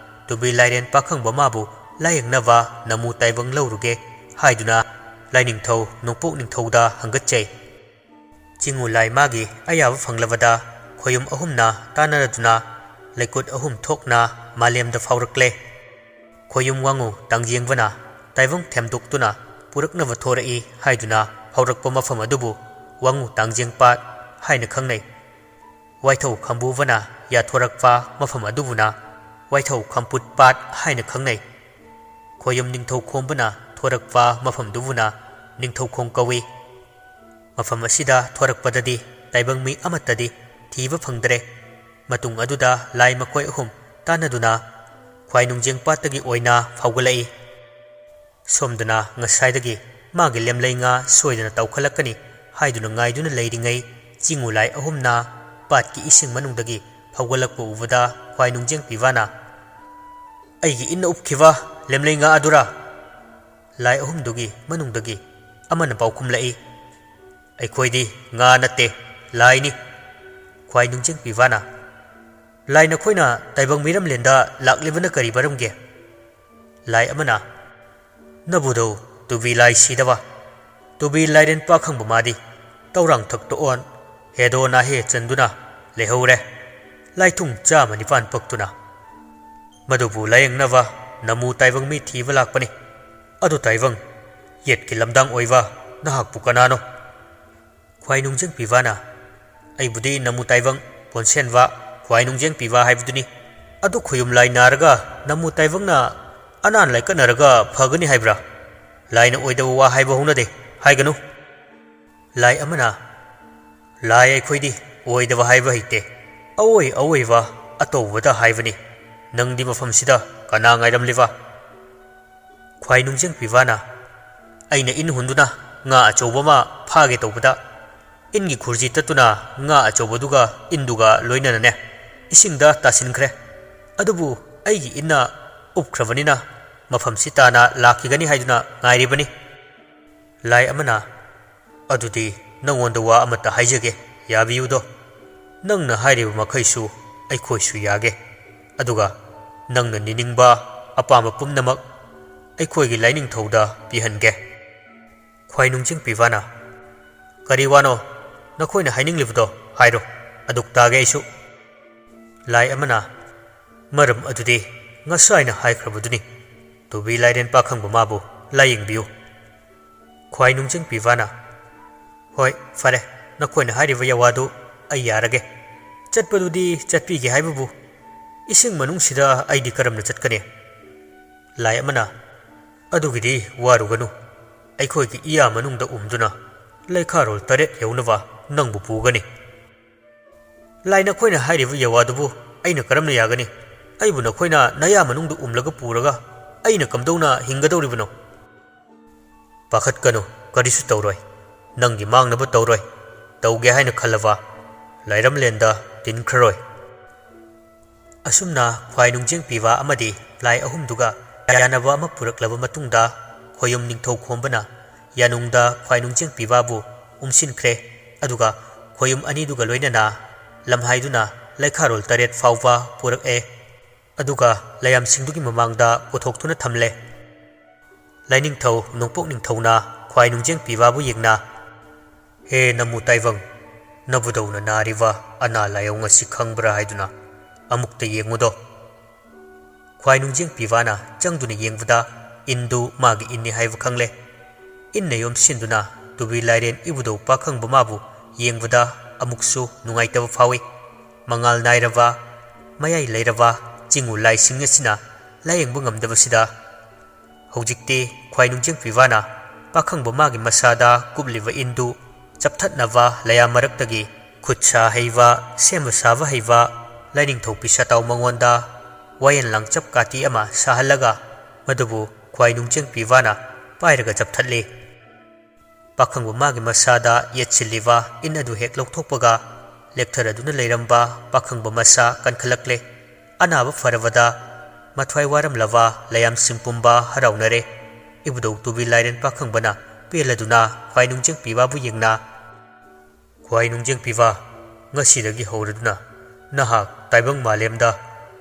ꯇꯨꯕꯤ ꯂꯥꯏꯔꯦꯟ ꯄꯥꯈꯪꯕ ꯃꯥꯕꯨ ꯂꯥꯌꯦꯡꯅꯕ ꯅꯃꯨ ꯇꯥꯏꯕꯪ ꯂꯧꯔꯨꯒꯦ ꯍꯥꯏꯗꯨꯅ ꯂꯥꯏꯅꯤꯡꯊꯧ ꯅꯣꯡꯄꯣꯛ ꯅꯤꯡꯊꯧꯗ ꯍꯪꯒꯠꯆꯩ꯫ ꯆꯤꯡꯉꯨ ꯂꯥꯏ ꯃꯥꯒꯤ ꯑꯌꯥꯕ ꯐꯪꯂꯕꯗ ꯈꯣꯌꯨꯝ ꯑꯍꯨꯝꯅ ꯇꯥꯟꯅꯔꯗꯨꯅ ꯂꯩꯀꯨꯠ ꯑꯍꯨꯝ ꯊꯣꯛꯅ ꯃꯥꯂꯦꯝꯗ ꯐꯥꯎꯔꯛꯂꯦ꯫ ꯈꯣꯌꯨꯝ ꯋꯥꯉꯨ ꯇꯥꯡꯖꯦꯡꯕꯅ ꯇꯥꯏꯕꯪ ꯊꯦꯝꯗꯣꯛꯇꯨꯅ ꯄꯨꯔꯛꯅꯕ ꯊꯣꯔꯛꯏ ꯍꯥꯏꯗꯨꯅ ꯐꯥꯎꯔꯛꯄ ꯃꯐꯝ ꯑꯗꯨꯕꯨ ꯋꯥꯉꯨ ꯇꯥꯡꯖꯦꯡ ꯄꯥꯠ ꯍꯥꯏꯅ ꯈꯪꯅꯩ꯫ ꯋꯥꯏꯊꯧ ꯈꯝꯕꯨꯕꯅ ꯌꯥꯊꯣꯔꯛꯄ ꯃꯐꯝ ꯑꯗꯨꯕꯨꯅ ꯋꯥꯏꯊꯧ ꯈꯝꯄꯨꯠ ꯄꯥꯠ ꯍꯥꯏꯅ ꯈꯪꯅꯩ꯫ ꯈꯣꯌꯨꯝ ꯅꯤꯡꯊꯧ ꯈꯣꯝꯕꯅ ꯊꯣꯔꯛꯄ ꯃꯐꯝꯗꯨꯕꯨꯅ ꯅꯤꯡꯊꯧꯈꯣꯡ ꯀꯧꯏ꯫ ꯃꯐꯝ ꯑꯁꯤꯗ ꯊꯣꯔꯛꯄꯗꯗꯤ ꯇꯥꯏꯕꯪ ꯃꯤ ꯑꯃꯠꯇꯗꯤ ꯊꯤꯕ ꯐꯪꯗ꯭ꯔꯦ꯫ ꯃꯇꯨꯡ ꯑꯗꯨꯗ ꯂꯥꯏ ꯃꯈꯣꯏ ꯑꯍꯨꯝ ꯇꯥꯟꯅꯗꯨꯅ ꯈ꯭ꯋꯥꯏ ꯅꯨꯡꯖꯦꯡ ꯄꯥꯠꯇꯒꯤ ꯑꯣꯏꯅ ꯐꯥꯎꯒꯠꯂꯛꯏ꯫ ꯁꯣꯝꯗꯅ ꯉꯁꯥꯏꯗꯒꯤ ꯃꯥꯒꯤ ꯂꯦꯝꯂꯩ ꯉꯥ ꯁꯣꯏꯗꯅ ꯇꯧꯈꯠꯂꯛꯀꯅꯤ ꯍꯥꯏꯗꯨꯅ ꯉꯥꯏꯗꯨꯅ ꯂꯩꯔꯤꯉꯩ ꯆꯤꯡꯉꯨ ꯂꯥꯏ ꯑꯍꯨꯝꯅ ꯄꯥꯠꯀꯤ ꯏꯁꯤꯡ ꯃꯅꯨꯡꯗꯒꯤ ꯐꯥꯎꯒꯠꯂꯛꯄ ꯎꯕꯗ ꯈ꯭ꯋꯥꯏ ꯅꯨꯡꯖꯦꯡ ꯄꯤꯕꯥꯅ, "ꯑꯩꯒꯤ ꯏꯟꯅ ꯎꯞꯈꯤꯕ ꯂꯦꯝꯂꯩ ꯉꯥ ꯑꯗꯨꯔꯥ?" ꯂꯥꯏ ꯑꯍꯨꯝꯗꯨꯒꯤ ꯃꯅꯨꯡꯗꯒꯤ ꯑꯃꯅ ꯄꯥꯎꯈꯨꯝꯂꯛꯏ, "ꯑꯩꯈꯣꯏꯗꯤ ꯉꯥ ꯅꯠꯇꯦ, ꯂꯥꯏꯅꯤ꯫" ꯈ꯭ꯋꯥꯏ ꯅꯨꯡꯖꯦꯡ ꯄꯤꯕꯥꯅ, "ꯂꯥꯏ ꯅꯈꯣꯏꯅ ꯇꯥꯏꯕꯪ ꯃꯤꯔꯝꯂꯦꯟꯗ ꯂꯥꯛꯂꯤꯕꯅ ꯀꯔꯤ ꯃꯔꯝꯒꯤ?" ꯂꯥꯏ ꯑꯃꯅ, "ꯅꯕꯨꯙꯧ ꯇꯨꯕꯤ ꯂꯥꯏ ꯁꯤꯗꯕ, ꯇꯨꯕꯤ ꯂꯥꯏꯔꯦꯟ ꯄꯥꯈꯪꯕ ꯃꯥꯗꯤ ꯇꯧꯔꯥꯡ ꯊꯛꯇ ꯑꯣꯟ, ꯍꯦꯗꯣ ꯅꯥꯍꯦ ꯆꯟꯗꯨꯅ ꯂꯩꯍꯧꯔꯦ, ꯂꯥꯏꯊꯨꯡ ꯆꯥꯝꯃ ꯅꯤꯄꯥꯟ ꯄꯛꯇꯨꯅ꯫ ꯃꯗꯨꯕꯨ ꯂꯥꯌꯦꯡꯅꯕ ꯅꯃꯨ ꯇꯥꯏꯕꯪ ꯃꯤ ꯊꯤꯕ ꯂꯥꯛꯄꯅꯤ꯫ ꯑꯗꯨ ꯇꯥꯏꯕꯪ, ꯌꯦꯠꯀꯤ ꯂꯝꯗꯥꯡ ꯑꯣꯏꯕ ꯅꯍꯥꯛꯄꯨ ꯀꯅꯥꯅꯣ?" ꯈ꯭ꯋꯥꯏ ꯅꯨꯡꯖꯦꯡ ꯄꯤꯕꯥꯅ, "ꯑꯩꯕꯨꯗꯤ ꯅꯃꯨ ꯇꯥꯏꯕꯪ, ꯄꯣꯟꯁꯦꯟꯕ, ꯈ꯭ꯋꯥꯏ ꯅꯨꯡꯖꯦꯡ ꯄꯤꯕ ꯍꯥꯏꯕꯗꯨꯅꯤ꯫ ꯑꯗꯨ ꯈꯣꯌꯨꯝ ꯂꯥꯏ ꯅꯥꯔꯒ ꯅꯃꯨ ꯇꯥꯏꯕꯪꯅ ꯑꯅꯥꯟ ꯂꯥꯏꯀꯠꯅꯔꯒ ꯐꯒꯅꯤ ꯍꯥꯏꯕ꯭ꯔꯥ? ꯂꯥꯏꯅ ꯑꯣꯏꯗꯕ ꯋꯥ ꯍꯥꯏꯕ ꯍꯧꯅꯗꯦ, ꯍꯥꯏꯒꯅꯨ꯫" ꯂꯥꯏ ꯑꯃꯅ, "ꯂꯥꯏ ꯑꯩꯈꯣꯏꯗꯤ ꯑꯣꯏꯗꯕ ꯍꯥꯏꯕ ꯍꯩꯇꯦ, ꯑꯑꯣꯏ ꯑꯑꯣꯏꯕ ꯑꯇꯧꯕꯗ ꯍꯥꯏꯕꯅꯤ꯫ ꯅꯪꯗꯤ ꯃꯐꯝꯁꯤꯗ ꯀꯅꯥ ꯉꯥꯏꯔꯝꯂꯤꯕ?" ꯈ꯭ꯋꯥꯏ ꯅꯨꯡꯖꯦꯡ ꯄꯤꯕꯥꯅ, "ꯑꯩꯅ ꯏꯟ ꯍꯨꯟꯗꯨꯅ ꯉꯥ ꯑꯆꯧꯕ ꯑꯃ ꯐꯥꯒꯦ ꯇꯧꯕꯗ ꯏꯟꯒꯤ ꯈꯨꯔꯖꯤ ꯇꯠꯇꯨꯅ ꯉꯥ ꯑꯆꯧꯕꯗꯨꯒ ꯏꯟꯗꯨꯒ ꯂꯣꯏꯅꯅꯅꯦ ꯏꯁꯤꯡꯗ ꯇꯥꯁꯤꯟꯈ꯭ꯔꯦ꯫ ꯑꯗꯨꯕꯨ ꯑꯩꯒꯤ ꯏꯟꯅ ꯎꯞꯈ꯭ꯔꯕꯅꯤꯅ ꯃꯐꯝꯁꯤ ꯇꯥꯅ ꯂꯥꯛꯈꯤꯒꯅꯤ ꯍꯥꯏꯗꯨꯅ ꯉꯥꯏꯔꯤꯕꯅꯤ꯫ ꯂꯥꯏ ꯑꯃꯅ, "ꯑꯗꯨꯗꯤ ꯅꯪꯉꯣꯟꯗ ꯋꯥ ꯑꯃꯠꯇ ꯍꯥꯏꯖꯒꯦ, ꯌꯥꯕꯤꯌꯨꯗꯣ? ꯅꯪꯅ ꯍꯥꯏꯔꯤꯕ ꯃꯈꯩꯁꯨ ꯑꯩꯈꯣꯏꯁꯨ ꯌꯥꯒꯦ꯫ ꯑꯗꯨꯒ ꯅꯪꯅ ꯅꯤꯅꯤꯡꯕ ꯑꯄꯥꯝꯕ ꯄꯨꯝꯅꯃꯛ ꯑꯩꯈꯣꯏꯒꯤ ꯂꯥꯏꯅꯤꯡꯊꯧꯗ ꯄꯤꯍꯟꯒꯦ꯫" ꯈ꯭ꯋꯥꯏ ꯅꯨꯡꯖꯤꯡ ꯄꯤꯕꯥꯅ, "ꯀꯔꯤ ꯋꯥꯅꯣ? ꯅꯈꯣꯏꯅ ꯍꯥꯏꯅꯤꯡꯂꯤꯕꯗꯣ ꯍꯥꯏꯔꯣ, ꯑꯗꯨꯛ ꯇꯥꯒꯦ ꯑꯩꯁꯨ꯫" ꯂꯥꯏ ꯑꯃꯅ, "ꯃꯔꯝ ꯑꯗꯨꯗꯤ ꯉꯁꯥꯏꯅ ꯍꯥꯏꯈ꯭ꯔꯕꯗꯨꯅꯤ, ꯇꯨꯕꯤ ꯂꯥꯏꯔꯦꯟ ꯄꯥꯈꯪꯕ ꯃꯥꯕꯨ ꯂꯥꯌꯦꯡꯕꯤꯌꯨ꯫" ꯈ꯭ꯋꯥꯏ ꯅꯨꯡꯖꯤꯡ ꯄꯤꯕꯥꯅ, "ꯍꯣꯏ, ꯐꯔꯦ, ꯅꯈꯣꯏꯅ ꯍꯥꯏꯔꯤꯕ ꯌꯥꯋꯥꯗꯨ ꯑꯩ ꯌꯥꯔꯒꯦ꯫ ꯆꯠꯄꯗꯨꯗꯤ ꯆꯠꯄꯤꯒꯦ ꯍꯥꯏꯕꯕꯨ ꯏꯁꯤꯡ ꯃꯅꯨꯡꯁꯤꯗ ꯑꯩꯗꯤ ꯀꯔꯝꯅ ꯆꯠꯀꯅꯤ?" ꯂꯥꯏ ꯑꯃꯅ, "ꯑꯗꯨꯒꯤꯗꯤ ꯋꯥꯔꯨꯒꯅꯨ, ꯑꯩꯈꯣꯏꯒꯤ ꯏꯌꯥ ꯃꯅꯨꯡꯗ ꯎꯝꯗꯨꯅ ꯂꯩꯈꯥꯔꯣꯜ ꯇꯔꯦꯠ ꯌꯧꯅꯕ ꯅꯪꯕꯨ ꯄꯨꯒꯅꯤ꯫" "ꯂꯥꯏ, ꯅꯈꯣꯏꯅ ꯍꯥꯏꯔꯤꯕ ꯌꯥꯋꯥꯗꯨꯕꯨ ꯑꯩꯅ ꯀꯔꯝꯅ ꯌꯥꯒꯅꯤ? ꯑꯩꯕꯨ ꯅꯈꯣꯏꯅ ꯅꯌꯥ ꯃꯅꯨꯡꯗ ꯎꯝꯂꯒ ꯄꯨꯔꯒ ꯑꯩꯅ ꯀꯝꯗꯧꯅ ꯍꯤꯡꯒꯗꯧꯔꯤꯕꯅꯣ?" "ꯄꯥꯈꯠꯀꯅꯨ, ꯀꯔꯤꯁꯨ ꯇꯧꯔꯣꯏ꯫ ꯅꯪꯒꯤ ꯃꯥꯡꯅꯕ ꯇꯧꯔꯣꯏ꯫ ꯇꯧꯒꯦ ꯍꯥꯏꯅ ꯈꯜꯂꯕ ꯂꯥꯏꯔꯝꯂꯦꯟꯗ ꯇꯤꯟꯈ꯭ꯔꯔꯣꯏ꯫" ꯑꯁꯨꯝꯅ ꯈ꯭ꯋꯥꯏ ꯅꯨꯡꯖꯦꯡ ꯄꯤꯕ ꯑꯃꯗꯤ ꯂꯥꯏ ꯑꯍꯨꯝꯗꯨꯒ ꯌꯥꯅꯕ ꯑꯃ ꯄꯨꯔꯛꯂꯕ ꯃꯇꯨꯡꯗ, ꯈꯣꯌꯨꯝ ꯅꯤꯡꯊꯧ ꯈꯣꯝꯕꯅ ꯌꯥꯅꯨꯡꯗ ꯈ꯭ꯋꯥꯏ ꯅꯨꯡꯖꯦꯡ ꯄꯤꯕꯕꯨ ꯎꯝꯁꯤꯟꯈ꯭ꯔꯦ꯫ ꯑꯗꯨꯒ ꯈꯣꯌꯨꯝ ꯑꯅꯤꯗꯨꯒ ꯂꯣꯏꯅꯅ ꯂꯝꯍꯥꯏꯗꯨꯅ ꯂꯩꯈꯥꯔꯣꯜ ꯇꯔꯦꯠ ꯐꯥꯎꯕ ꯄꯨꯔꯛꯑꯦ꯫ ꯑꯗꯨꯒ ꯂꯥꯏꯌꯥꯝꯁꯤꯡꯗꯨꯒꯤ ꯃꯃꯥꯡꯗ ꯄꯨꯊꯣꯛꯇꯨꯅ ꯊꯝꯂꯦ꯫ ꯂꯥꯏꯅꯤꯡꯊꯧ ꯅꯣꯡꯄꯣꯛ ꯅꯤꯡꯊꯧꯅ ꯈ꯭ꯋꯥꯏ ꯅꯨꯡꯖꯦꯡ ꯄꯤꯕꯕꯨ ꯌꯦꯡꯅ, "ꯍꯦ ꯅꯃꯨ ꯇꯥꯏꯕꯪ, ꯅꯕꯨꯗꯧꯅ ꯅꯥꯔꯤꯕ ꯑꯅꯥ ꯂꯥꯏꯑꯣꯡ ꯑꯁꯤ ꯈꯪꯕ꯭ꯔꯥ ꯍꯥꯏꯗꯨꯅ ꯑꯃꯨꯛꯇ ꯌꯦꯡꯉꯨꯗꯣ꯫" ꯈ꯭ꯋꯥꯏ ꯅꯨꯡꯖꯦꯡ ꯄꯤꯕꯥꯅ ꯆꯪꯗꯨꯅ ꯌꯦꯡꯕꯗ ꯏꯟꯗꯨ ꯃꯥꯒꯤ ꯏꯟꯅꯤ ꯍꯥꯏꯕ ꯈꯪꯂꯦ꯫ ꯏꯟꯅ ꯌꯣꯝꯁꯤꯟꯗꯨꯅ ꯇꯨꯕꯤ ꯂꯥꯏꯔꯦꯟ ꯏꯕꯨꯙꯧ ꯄꯥꯈꯪꯕ ꯃꯥꯕꯨ ꯌꯦꯡꯕꯗ ꯑꯃꯨꯛꯁꯨ ꯅꯨꯡꯉꯥꯏꯇꯕ ꯐꯥꯎꯏ꯫ ꯃꯉꯥꯜ ꯅꯥꯏꯔꯕ, ꯃꯌꯥꯏ ꯂꯩꯔꯕ ꯆꯤꯡꯉꯨ ꯂꯥꯏꯁꯤꯡ ꯑꯁꯤꯅ ꯂꯥꯌꯦꯡꯕ ꯉꯝꯗꯕꯁꯤꯗ ꯍꯧꯖꯤꯛꯇꯤ ꯈ꯭ꯋꯥꯏ ꯅꯨꯡꯖꯦꯡ ꯄꯤꯕꯥꯅ ꯄꯥꯈꯪꯕ ꯃꯥꯒꯤ ꯃꯁꯥꯗ ꯀꯨꯞꯂꯤꯕ ꯏꯟꯗꯨ ꯆꯞꯊꯠꯅꯕ ꯂꯌꯥ ꯃꯔꯛꯇꯒꯤ ꯈꯨꯠ ꯁꯥ ꯍꯩꯕ, ꯁꯦꯝꯕ ꯁꯥꯕ ꯍꯩꯕ ꯂꯥꯏꯅꯤꯡꯊꯧ ꯄꯤꯁꯥꯇꯥꯎ ꯃꯉꯣꯟꯗ ꯋꯥꯌꯦꯜ ꯂꯥꯡꯆꯞ ꯀꯥꯇꯤ ꯑꯃ ꯁꯥꯍꯜꯂꯒ ꯃꯗꯨꯕꯨ ꯈ꯭ꯋꯥꯏ ꯅꯨꯡꯖꯦꯡ ꯄꯤꯕꯥꯅ ꯄꯥꯏꯔꯒ ꯆꯞꯊꯠꯂꯤ꯫ ꯄꯥꯈꯪꯕ ꯃꯥꯒꯤ ꯃꯁꯥꯗ ꯌꯦꯠꯁꯤꯜꯂꯤꯕ ꯏꯟ ꯑꯗꯨ ꯍꯦꯛ ꯂꯧꯊꯣꯛꯄꯒ, ꯂꯦꯛꯊꯔꯗꯨꯅ ꯂꯩꯔꯝꯕ ꯄꯥꯈꯪꯕ ꯃꯁꯥ ꯀꯟꯈꯠꯂꯛꯂꯦ꯫ ꯑꯅꯥꯕ ꯐꯔꯕꯗ ꯃꯊ꯭ꯋꯥꯏ ꯋꯥꯔꯝꯂꯕ ꯂꯌꯥꯝꯁꯤꯡ ꯄꯨꯝꯕ ꯍꯔꯥꯎꯅꯔꯦ꯫ ꯏꯕꯨꯙꯧ ꯇꯨꯕꯤ ꯂꯥꯏꯔꯦꯟ ꯄꯥꯈꯪꯕꯅ ꯄꯦꯜꯂꯗꯨꯅ ꯈ꯭ꯋꯥꯏ ꯅꯨꯡꯖꯦꯡ ꯄꯤꯕꯥꯕꯨ ꯌꯦꯡꯅ, "ꯈ꯭ꯋꯥꯏ ꯅꯨꯡꯖꯦꯡ ꯄꯤꯕꯥ, ꯉꯁꯤꯗꯒꯤ ꯍꯧꯔꯗꯨꯅ ꯅꯍꯥꯛ ꯇꯥꯏꯕꯪ ꯃꯥꯂꯦꯝꯗ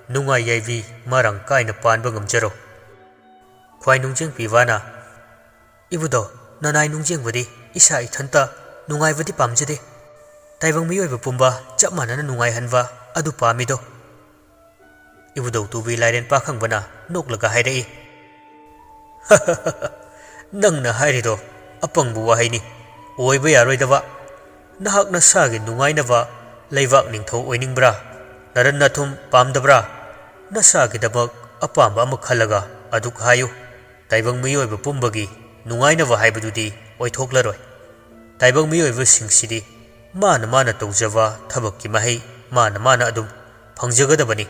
ꯅꯨꯡꯉꯥꯏ ꯌꯥꯏꯕꯤ ꯃꯔꯥꯡ ꯀꯥꯏꯅ ꯄꯥꯟꯕ ꯉꯝꯖꯔꯣ꯫" ꯈ꯭ꯋꯥꯏ ꯅꯨꯡꯖꯦꯡ ꯄꯤꯕꯥꯅ, "ꯏꯕꯨꯙꯧ, ꯅꯅꯥꯏ ꯅꯨꯡꯖꯦꯡꯕꯗꯤ ꯏꯁꯥ ꯏꯊꯟꯇ ꯅꯨꯡꯉꯥꯏꯕꯗꯤ ꯄꯥꯝꯖꯗꯦ꯫ ꯇꯥꯏꯕꯪ ꯃꯤꯑꯣꯏꯕ ꯄꯨꯝꯕ ꯆꯞ ꯃꯥꯟꯅꯅ ꯅꯨꯡꯉꯥꯏꯍꯟꯕ ꯑꯗꯨ ꯄꯥꯝꯃꯤꯗꯣ꯫" ꯏꯕꯨꯙꯧ ꯇꯨꯕꯤ ꯂꯥꯏꯔꯦꯟ ꯄꯥꯈꯪꯕꯅ ꯅꯣꯛꯂꯒ ꯍꯥꯏꯔꯛꯏ, "ꯅꯪꯅ ꯍꯥꯏꯔꯤꯗꯣ ꯑꯄꯪꯕ ꯋꯥꯍꯩꯅꯤ, ꯑꯣꯏꯕ ꯌꯥꯔꯣꯏꯗꯕ꯫ ꯅꯍꯥꯛ ꯅꯁꯥꯒꯤ ꯅꯨꯡꯉꯥꯏꯅꯕ ꯂꯩꯕꯥꯛ ꯅꯤꯡꯊꯧ ꯑꯣꯏꯅꯤꯡꯕ꯭ꯔꯥ? ꯅꯔꯟ ꯅꯊꯨꯝ ꯄꯥꯝꯗꯕ꯭ꯔꯥ? ꯅꯁꯥꯒꯤꯗꯃꯛ ꯑꯄꯥꯝꯕ ꯑꯃ ꯈꯜꯂꯒ ꯑꯗꯨꯛ ꯍꯥꯏꯌꯨ꯫ ꯇꯥꯏꯕꯪ ꯃꯤꯑꯣꯏꯕ ꯄꯨꯝꯕꯒꯤ ꯅꯨꯡꯉꯥꯏꯅꯕ ꯍꯥꯏꯕꯗꯨꯗꯤ ꯑꯣꯏꯊꯣꯛꯂꯔꯣꯏ꯫ ꯇꯥꯏꯕꯪ ꯃꯤꯑꯣꯏꯕꯁꯤꯡꯁꯤꯗꯤ ꯃꯥꯅ ꯃꯥꯅ ꯇꯧꯖꯕ ꯊꯕꯛꯀꯤ ꯃꯍꯩ ꯃꯥꯅ ꯃꯥꯅ ꯑꯗꯨꯝ ꯐꯪꯖꯒꯗꯕꯅꯤ꯫"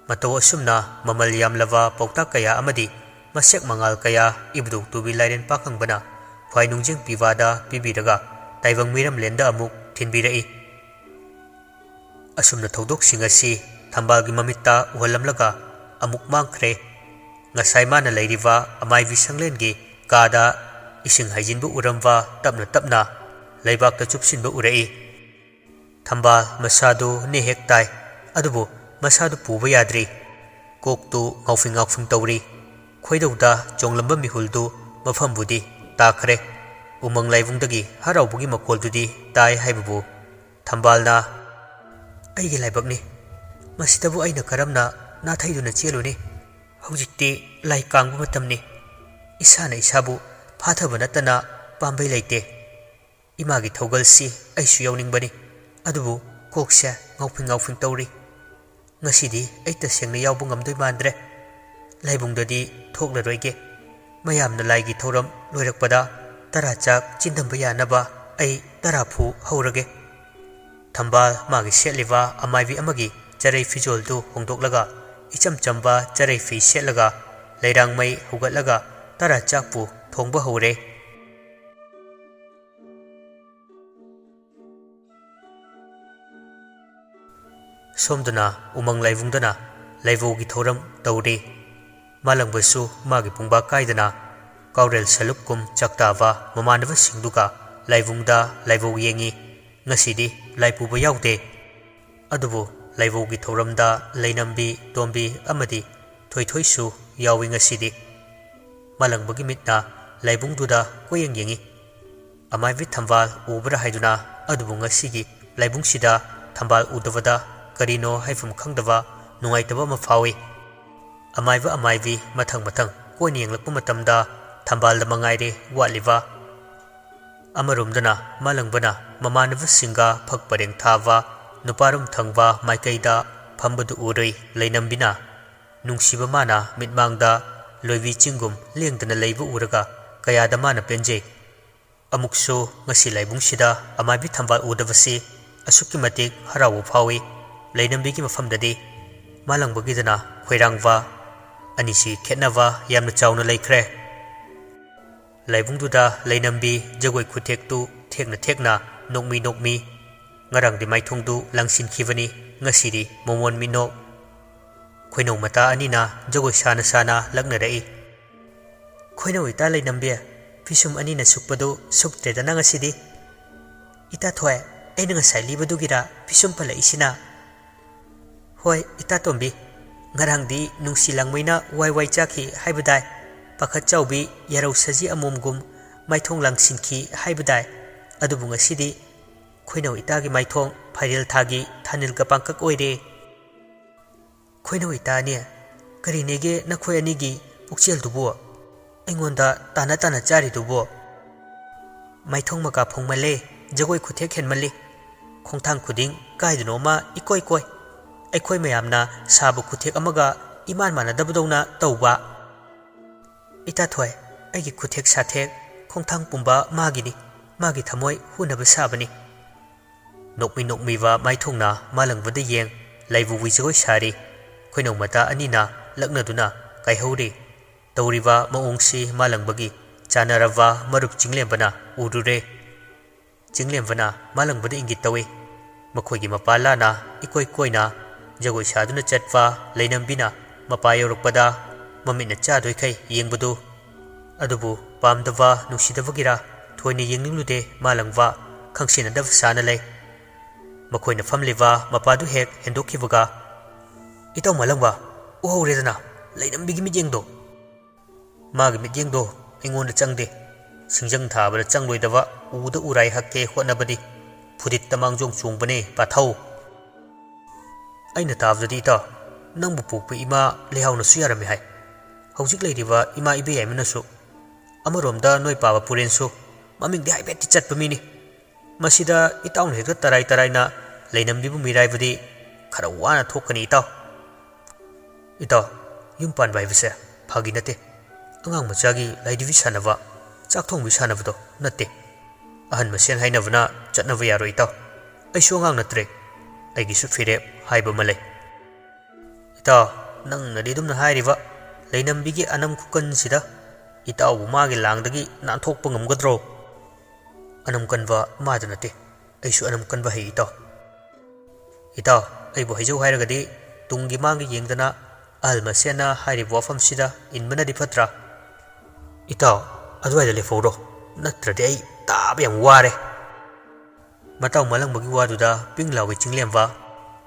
ꯃꯇꯧ ꯑꯁꯨꯝꯅ ꯃꯃꯜ ꯌꯥꯝꯂꯕ ꯄꯥꯎꯇꯥꯛ ꯀꯌꯥ ꯑꯃꯗꯤ ꯃꯁꯦꯛ ꯃꯉꯥꯜ ꯀꯌꯥ ꯏꯕꯨꯙꯧ ꯇꯨꯕꯤ ꯂꯥꯏꯔꯦꯟ ꯄꯥꯈꯪꯕꯅ ꯈ꯭ꯋꯥꯏ ꯅꯨꯡꯖꯦꯡ ꯄꯤꯕꯥꯗ ꯄꯤꯕꯤꯔꯒ ꯇꯥꯏꯕꯪ ꯃꯤꯔꯝꯂꯦꯟꯗ ꯑꯃꯨꯛ ꯊꯤꯟꯕꯤꯔꯛꯏ꯫ ꯑꯁꯨꯝꯅ ꯊꯧꯗꯣꯛꯁꯤꯡ ꯑꯁꯤ ꯊꯝꯕꯥꯜꯒꯤ ꯃꯃꯤꯠꯇ ꯎꯍꯜꯂꯝꯂꯒ ꯑꯃꯨꯛ ꯃꯥꯡꯈ꯭ꯔꯦ꯫ ꯉꯁꯥꯏ ꯃꯥꯅ ꯂꯩꯔꯤꯕ ꯑꯃꯥꯏꯕꯤ ꯁꯪꯂꯦꯟꯒꯤ ꯀꯥꯗ ꯏꯁꯤꯡ ꯍꯩꯖꯤꯟꯕ ꯎꯔꯝꯕ ꯇꯞꯅ ꯇꯞꯅ ꯂꯩꯕꯥꯛꯇ ꯆꯨꯞꯁꯤꯟꯕ ꯎꯔꯛꯏ꯫ ꯊꯝꯕꯥꯜ ꯃꯁꯥꯗꯨ ꯅꯦ ꯍꯦꯛ ꯇꯥꯏ, ꯑꯗꯨꯕꯨ ꯃꯁꯥꯗꯨ ꯄꯨꯕ ꯌꯥꯗ꯭ꯔꯤ꯫ ꯀꯣꯛꯇꯨ ꯉꯥꯎꯐꯤꯡ ꯉꯥꯎꯐꯤꯡ ꯇꯧꯔꯤ꯫ ꯈꯣꯏꯗꯧꯗ ꯆꯣꯡꯂꯝꯕ ꯃꯤꯍꯨꯜꯗꯨ ꯃꯐꯝꯕꯨꯗꯤ ꯇꯥꯈ꯭ꯔꯦ꯫ ꯎꯃꯪ ꯂꯥꯏꯕꯨꯡꯗꯒꯤ ꯍꯔꯥꯎꯕꯒꯤ ꯃꯈꯣꯜꯗꯨꯗꯤ ꯇꯥꯏ ꯍꯥꯏꯕꯕꯨ ꯊꯝꯕꯥꯜꯅ, "ꯑꯩꯒꯤ ꯂꯥꯏꯕꯛꯅꯤ꯫ ꯃꯁꯤꯗꯕꯨ ꯑꯩꯅ ꯀꯔꯝꯅ ꯅꯥꯊꯩꯗꯨꯅ ꯆꯦꯜꯂꯨꯅꯤ? ꯍꯧꯖꯤꯛꯇꯤ ꯂꯥꯏ ꯀꯥꯡꯕ ꯃꯇꯝꯅꯤ꯫ ꯏꯁꯥꯅ ꯏꯁꯥꯕꯨ ꯐꯥꯊꯕ ꯅꯠꯇꯅ ꯄꯥꯝꯕꯩ ꯂꯩꯇꯦ꯫ ꯏꯃꯥꯒꯤ ꯊꯧꯒꯜꯁꯤ ꯑꯩꯁꯨ ꯌꯥꯎꯅꯤꯡꯕꯅꯤ, ꯑꯗꯨꯕꯨ ꯀꯣꯛꯁꯦ ꯉꯥꯎꯐꯤꯡ ꯉꯥꯎꯐꯤꯡ ꯇꯧꯔꯤ꯫ ꯉꯁꯤꯗꯤ ꯑꯩ ꯇꯁꯦꯡꯅ ꯌꯥꯎꯕ ꯉꯝꯗꯣꯏ ꯃꯥꯟꯗ꯭ꯔꯦ꯫ ꯂꯥꯏꯕꯨꯡꯗꯗꯤ ꯊꯣꯛꯂꯔꯣꯏꯒꯦ꯫ ꯃꯌꯥꯝꯅ ꯂꯥꯏꯒꯤ ꯊꯧꯔꯝ ꯂꯣꯏꯔꯛꯄꯗ ꯇꯔꯥ ꯆꯥꯛ ꯆꯤꯟꯗꯝꯕ ꯌꯥꯅꯕ ꯑꯩ ꯇꯔꯥ ꯐꯨ ꯍꯧꯔꯒꯦ꯫" ꯊꯝꯕꯥꯜ ꯃꯥꯒꯤ ꯁꯦꯠꯂꯤꯕ ꯑꯃꯥꯏꯕꯤ ꯑꯃꯒꯤ ꯆꯔꯩ ꯐꯤꯖꯣꯜꯗꯨ ꯍꯣꯡꯗꯣꯛꯂꯒ ꯏꯆꯝ ꯆꯝꯕ ꯆꯔꯩ ꯐꯤ ꯁꯦꯠꯂꯒ ꯂꯩꯔꯥꯡꯃꯩ ꯍꯧꯒꯠꯂꯒ ꯇꯔꯥ ꯆꯥꯛꯄꯨ ꯊꯣꯡꯕ ꯍꯧꯔꯦ꯫ ꯁꯣꯝꯗꯅ ꯎꯃꯪ ꯂꯥꯏꯕꯨꯡꯗꯅ ꯂꯥꯏꯕꯧꯒꯤ ꯊꯧꯔꯝ ꯇꯧꯔꯤ꯫ ꯃꯥꯂꯪꯕꯁꯨ ꯃꯥꯒꯤ ꯄꯨꯡꯕꯥ ꯀꯥꯏꯗꯅ ꯀꯥꯎꯔꯦꯜ ꯁꯂꯨꯞꯀꯨꯝ ꯆꯥꯛꯇꯥꯕ ꯃꯃꯥꯟꯅꯕꯁꯤꯡꯗꯨꯒ ꯂꯥꯏꯕꯨꯡꯗ ꯂꯥꯏꯕꯧ ꯌꯦꯡꯉꯤ꯫ ꯉꯁꯤꯗꯤ ꯂꯥꯏ ꯄꯨꯕ ꯌꯥꯎꯗꯦ꯫ ꯑꯗꯨꯕꯨ ꯂꯥꯏꯕꯧꯒꯤ ꯊꯧꯔꯝꯗ ꯂꯩꯅꯝꯕꯤ, ꯇꯣꯝꯕꯤ ꯑꯃꯗꯤ ꯊꯣꯏꯊꯣꯏꯁꯨ ꯌꯥꯎꯏ ꯉꯁꯤꯗꯤ꯫ ꯃꯥꯂꯪꯕꯒꯤ ꯃꯤꯠꯅ ꯂꯥꯏꯕꯨꯡꯗꯨꯗ ꯀꯣꯏꯌꯦꯡ ꯌꯦꯡꯉꯤ꯫ ꯑꯃꯥꯏꯕꯤ ꯊꯝꯕꯥꯜ ꯎꯕ꯭ꯔꯥ ꯍꯥꯏꯗꯨꯅ, ꯑꯗꯨꯕꯨ ꯉꯁꯤꯒꯤ ꯂꯥꯏꯕꯨꯡꯁꯤꯗ ꯊꯝꯕꯥꯜ ꯎꯗꯕꯗ ꯀꯔꯤꯅꯣ ꯍꯥꯏꯐꯝ ꯈꯪꯗꯕ ꯅꯨꯡꯉꯥꯏꯇꯕ ꯑꯃ ꯐꯥꯎꯏ꯫ ꯑꯃꯥꯏꯕ ꯑꯃꯥꯏꯕꯤ ꯃꯊꯪ ꯃꯊꯪ ꯀꯣꯏꯅ ꯌꯦꯡꯂꯛꯄ ꯃꯇꯝꯗ ꯊꯝꯕꯥꯜꯗ ꯃꯉꯥꯏꯔꯦ ꯋꯥꯠꯂꯤꯕ꯫ ꯑꯃꯔꯣꯝꯗꯅ ꯃꯥꯂꯪꯕꯅ ꯃꯃꯥꯟꯅꯕꯁꯤꯡꯒ ꯐꯛ ꯄꯔꯦꯡ ꯊꯥꯕ ꯅꯨꯄꯥꯔꯨꯝ ꯊꯪꯕ ꯃꯥꯏꯀꯩꯗ ꯐꯝꯕꯗꯨ ꯎꯔꯨꯏ꯫ ꯂꯩꯅꯝꯕꯤꯅ ꯅꯨꯡꯁꯤꯕ ꯃꯥꯅ ꯃꯤꯠꯃꯥꯡꯗ ꯂꯣꯏꯕꯤ ꯆꯤꯡꯒꯨꯝ ꯂꯦꯡꯗꯅ ꯂꯩꯕ ꯎꯔꯒ ꯀꯌꯥꯗ ꯃꯥꯅ ꯄꯦꯟꯖꯩ꯫ ꯑꯃꯨꯛꯁꯨ ꯉꯁꯤ ꯂꯥꯏꯕꯨꯡꯁꯤꯗ ꯑꯃꯥꯏꯕꯤ ꯊꯝꯕꯥꯜ ꯎꯗꯕꯁꯤ ꯑꯁꯨꯛꯀꯤ ꯃꯇꯤꯛ ꯍꯔꯥꯎꯕ ꯐꯥꯎꯏ꯫ ꯂꯩꯅꯝꯕꯤꯒꯤ ꯃꯐꯝꯗꯗꯤ ꯃꯥꯂꯪꯕꯒꯤꯗꯅ ꯈꯣꯏꯔꯥꯡꯕ꯫ ꯑꯅꯤꯁꯤ ꯈꯦꯠꯅꯕ ꯌꯥꯝꯅ ꯆꯥꯎꯅ ꯂꯩꯈ꯭ꯔꯦ꯫ ꯂꯥꯏꯕꯨꯡꯗꯨꯗ ꯂꯩꯅꯝꯕꯤ ꯖꯒꯣꯏ ꯈꯨꯊꯦꯛꯇꯨ ꯊꯦꯛꯅ ꯊꯦꯛꯅ, ꯅꯣꯛꯃꯤ ꯅꯣꯛꯃꯤ꯫ ꯉꯔꯥꯡꯗꯤ ꯃꯥꯏꯊꯣꯡꯗꯨ ꯂꯪꯁꯤꯟꯈꯤꯕꯅꯤ, ꯉꯁꯤꯗꯤ ꯃꯣꯃꯣꯟ ꯃꯤꯅꯣꯛ꯫ ꯈꯣꯏꯅꯧ ꯃꯇꯥ ꯑꯅꯤꯅ ꯖꯒꯣꯏ ꯁꯥꯅ ꯁꯥꯅ ꯂꯛꯅꯔꯛꯏ꯫ "ꯈꯣꯏꯅꯧ ꯏꯇꯥ ꯂꯩꯅꯝꯕꯤ, ꯐꯤꯁꯨꯝ ꯑꯅꯤꯅ ꯁꯨꯛꯄꯗꯨ ꯁꯨꯛꯇ꯭ꯔꯦꯗꯅ ꯉꯁꯤꯗꯤ?" "ꯏꯇꯥ ꯊꯣꯏ, ꯑꯩꯅ ꯉꯁꯥꯏ ꯂꯤꯕꯗꯨꯒꯤꯔ ꯐꯤꯁꯨꯝ ꯄꯜꯂꯛꯏꯁꯤꯅ?" "ꯍꯣꯏ, ꯏꯇꯥ ꯇꯣꯝꯕꯤ, ꯉꯔꯥꯡꯗꯤ ꯅꯨꯡꯁꯤ ꯂꯥꯡꯃꯩꯅ ꯋꯥꯏ ꯋꯥꯏ ꯆꯥꯈꯤ ꯍꯥꯏꯕꯗꯥꯏ? ꯄꯥꯈꯠ ꯆꯥꯎꯕꯤ ꯌꯥꯔꯧ ꯁꯖꯤ ꯑꯃꯣꯝꯒꯨꯝ ꯃꯥꯏꯊꯣꯡ ꯂꯥꯡꯁꯤꯟꯈꯤ ꯍꯥꯏꯕꯗꯥꯏ? ꯑꯗꯨꯕꯨ ꯉꯁꯤꯗꯤ ꯈꯣꯏꯅꯧ ꯏꯇꯥꯒꯤ ꯃꯥꯏꯊꯣꯡ ꯐꯥꯏꯔꯦꯜ ꯊꯥꯒꯤ ꯊꯥꯅꯤꯜꯒ ꯄꯥꯡꯀꯛ ꯑꯣꯏꯔꯦ꯫" "ꯈꯣꯏꯅꯧ ꯏꯇꯥꯅꯦ, ꯀꯔꯤꯅꯦꯒꯦ ꯅꯈꯣꯏ ꯑꯅꯤꯒꯤ ꯄꯨꯛꯆꯦꯜꯗꯨꯕꯨ? ꯑꯩꯉꯣꯟꯗ ꯇꯥꯅ ꯇꯥꯅ ꯆꯥꯔꯤꯗꯨꯕꯨ? ꯃꯥꯏꯊꯣꯡ ꯃꯀꯥ ꯐꯣꯡꯃꯜꯂꯦ, ꯖꯒꯣꯏ ꯈꯨꯊꯦꯛ ꯍꯦꯟꯃꯜꯂꯤ꯫ ꯈꯣꯡꯊꯥꯡ ꯈꯨꯗꯤꯡ ꯀꯥꯏꯗꯅꯣꯃ ꯏꯀꯣꯏ ꯀꯣꯏ꯫ ꯑꯩꯈꯣꯏ ꯃꯌꯥꯝꯅ ꯁꯥꯕ ꯈꯨꯊꯦꯛ ꯑꯃꯒ ꯏꯃꯥꯟ ꯃꯥꯟꯅꯗꯕꯗꯧꯅ ꯇꯧꯕ꯫ ꯏꯇꯥ ꯊꯣꯏ, ꯑꯩꯒꯤ ꯈꯨꯊꯦꯛ ꯁꯥꯊꯦꯛ, ꯈꯣꯡꯊꯥꯡ ꯄꯨꯝꯕ ꯃꯥꯒꯤꯅꯤ, ꯃꯥꯒꯤ ꯊꯃꯣꯏ ꯍꯨꯅꯕ ꯁꯥꯕꯅꯤ꯫" ꯅꯣꯛꯃꯤ ꯅꯣꯛꯃꯤꯕ ꯃꯥꯏꯊꯣꯡꯅ ꯃꯥꯂꯪꯕꯗ ꯌꯦꯡ, ꯂꯥꯏꯕꯨꯡꯒꯤ ꯖꯒꯣꯏ ꯁꯥꯔꯤ꯫ ꯈꯣꯏꯅꯧ ꯃꯇꯥ ꯑꯅꯤꯅ ꯂꯛꯅꯗꯨꯅ ꯀꯥꯏꯍꯧꯔꯤ꯫ ꯇꯧꯔꯤꯕ ꯃꯑꯣꯡꯁꯤ ꯃꯥꯂꯪꯕꯒꯤ ꯆꯥꯟꯅꯔꯕ ꯃꯔꯨꯞ ꯆꯤꯡꯂꯦꯝꯕꯅ ꯎꯔꯨꯔꯦ꯫ ꯆꯤꯡꯂꯦꯝꯕꯅ ꯃꯥꯂꯪꯕꯗ ꯏꯪꯒꯤꯠ ꯇꯧꯏ꯫ ꯃꯈꯣꯏꯒꯤ ꯃꯄꯥ ꯂꯥꯅ ꯏꯀꯣꯏ ꯀꯣꯏꯅ ꯖꯒꯣꯏ ꯁꯥꯗꯨꯅ ꯆꯠꯄ ꯂꯩꯅꯝꯕꯤꯅ ꯃꯄꯥ ꯌꯧꯔꯛꯄꯗ ꯃꯃꯤꯠꯅ ꯆꯥꯗꯣꯏꯈꯩ ꯌꯦꯡꯕꯗꯨ꯫ ꯑꯗꯨꯕꯨ ꯄꯥꯝꯗꯕ ꯅꯨꯡꯁꯤꯗꯕꯒꯤꯔꯥ ꯊꯣꯏꯅ ꯌꯦꯡꯅꯤꯡꯂꯨꯗꯦ ꯃꯥꯂꯪꯕ ꯈꯪꯁꯤꯟꯅꯗꯕ ꯁꯥꯅ ꯂꯩ꯫ ꯃꯈꯣꯏꯅ ꯐꯝꯂꯤꯕ ꯃꯄꯥꯗꯨ ꯍꯦꯛ ꯍꯦꯟꯗꯣꯛꯈꯤꯕꯒ, "ꯏꯇꯥꯎ ꯃꯥꯂꯪꯕ, ꯎꯍꯧꯔꯦꯗꯅ ꯂꯩꯅꯝꯕꯤꯒꯤ ꯃꯤꯠꯌꯦꯡꯗꯣ?" "ꯃꯥꯒꯤ ꯃꯤꯠꯌꯦꯡꯗꯣ ꯑꯩꯉꯣꯟꯗ ꯆꯪꯗꯦ꯫ ꯁꯤꯡꯖꯪ ꯊꯥꯕꯗ ꯆꯪꯂꯣꯏꯗꯕ ꯎꯗ ꯎꯔꯥꯏ ꯍꯛꯀꯦ ꯍꯣꯠꯅꯕꯗꯤ ꯐꯨꯔꯤꯠꯇ ꯃꯥꯡꯖꯣꯡ ꯆꯣꯡꯕꯅꯦ ꯄꯥꯊꯧ꯫ ꯑꯩꯅ ꯇꯥꯕꯗꯗꯤ ꯏꯇꯥꯎ, ꯅꯪꯕꯨ ꯄꯣꯛꯄ ꯏꯃꯥ ꯂꯩꯍꯥꯎꯅꯁꯨ ꯌꯥꯔꯝꯃꯤ ꯍꯥꯏ꯫ ꯍꯧꯖꯤꯛ ꯂꯩꯔꯤꯕ ꯏꯃꯥ ꯏꯕꯦꯌꯥꯏꯃꯅꯁꯨ꯫ ꯑꯃꯔꯣꯝꯗ ꯅꯣꯏ ꯄꯥꯕ ꯄꯨꯔꯦꯟꯁꯨ ꯃꯃꯤꯡꯗꯤ ꯍꯥꯏꯐꯦꯠꯇꯤ ꯆꯠꯄ ꯃꯤꯅꯤ꯫ ꯃꯁꯤꯗ ꯏꯇꯥꯎꯅ ꯍꯦꯛꯇ ꯇꯔꯥꯏ ꯇꯔꯥꯏꯅ ꯂꯩꯅꯝꯕꯤꯕꯨ ꯃꯤꯔꯥꯏꯕꯗꯤ ꯈꯔ ꯋꯥꯅ ꯊꯣꯛꯀꯅꯤ ꯏꯇꯥꯎ꯫ ꯏꯇꯥꯎ, ꯌꯨꯝ ꯄꯥꯟꯕ ꯍꯥꯏꯕꯁꯦ ꯐꯥꯒꯤ ꯅꯠꯇꯦ꯫ ꯑꯉꯥꯡ ꯃꯆꯥꯒꯤ ꯂꯥꯏꯙꯤꯕꯤ ꯁꯥꯟꯅꯕ, ꯆꯥꯛ ꯊꯣꯡꯕꯤ ꯁꯥꯟꯅꯕꯗꯣ ꯅꯠꯇꯦ꯫ ꯑꯍꯟ ꯃꯁꯦꯟ ꯍꯥꯏꯅꯕꯅ ꯆꯠꯅꯕ ꯌꯥꯔꯣꯏ ꯏꯇꯥꯎ꯫ ꯑꯩꯁꯨ ꯑꯉꯥꯡ ꯅꯠꯇ꯭ꯔꯦ꯫ ꯑꯩꯒꯤꯁꯨ ꯐꯤꯔꯦꯞ ꯍꯥꯏꯕ ꯑꯃ ꯂꯩ꯫" "ꯏꯇꯥꯎ, ꯅꯪꯅꯗꯤ ꯑꯗꯨꯝꯅ ꯍꯥꯏꯔꯤꯕ ꯂꯩꯅꯝꯕꯤꯒꯤ ꯑꯅꯝ ꯈꯨꯀꯟꯁꯤꯗ ꯏꯇꯥꯎꯕꯨ ꯃꯥꯒꯤ ꯂꯥꯡꯗꯒꯤ ꯅꯥꯟꯊꯣꯛꯄ ꯉꯝꯒꯗ꯭ꯔꯣ?" "ꯑꯅꯝ ꯀꯟꯕ ꯃꯥꯗ ꯅꯠꯇꯦ, ꯑꯩꯁꯨ ꯑꯅꯝ ꯀꯟꯕ ꯍꯩ ꯏꯇꯥꯎ꯫ ꯏꯇꯥꯎ, ꯑꯩꯕꯨ ꯍꯩꯖꯧ ꯍꯥꯏꯔꯒꯗꯤ ꯇꯨꯡꯒꯤ ꯃꯥꯡꯒꯤ ꯌꯦꯡꯗꯅ ꯑꯍꯜ ꯃꯁꯦꯟꯅ ꯍꯥꯏꯔꯤꯕ ꯋꯥꯐꯝꯁꯤꯗ ꯏꯟꯕꯅꯗꯤ ꯐꯠꯇ꯭ꯔꯥ?" "ꯏꯇꯥꯎ, ꯑꯗꯨꯋꯥꯏꯗ ꯂꯦꯞꯍꯧꯔꯣ, ꯅꯠꯇ꯭ꯔꯗꯤ ꯑꯩ ꯇꯥꯕ ꯌꯥꯝ ꯋꯥꯔꯦ꯫" ꯃꯇꯥꯎ ꯃꯥꯂꯪꯕꯒꯤ ꯋꯥꯗꯨꯗ ꯄꯤꯡ ꯂꯥꯎꯒꯤ ꯆꯤꯡꯂꯦꯝꯕ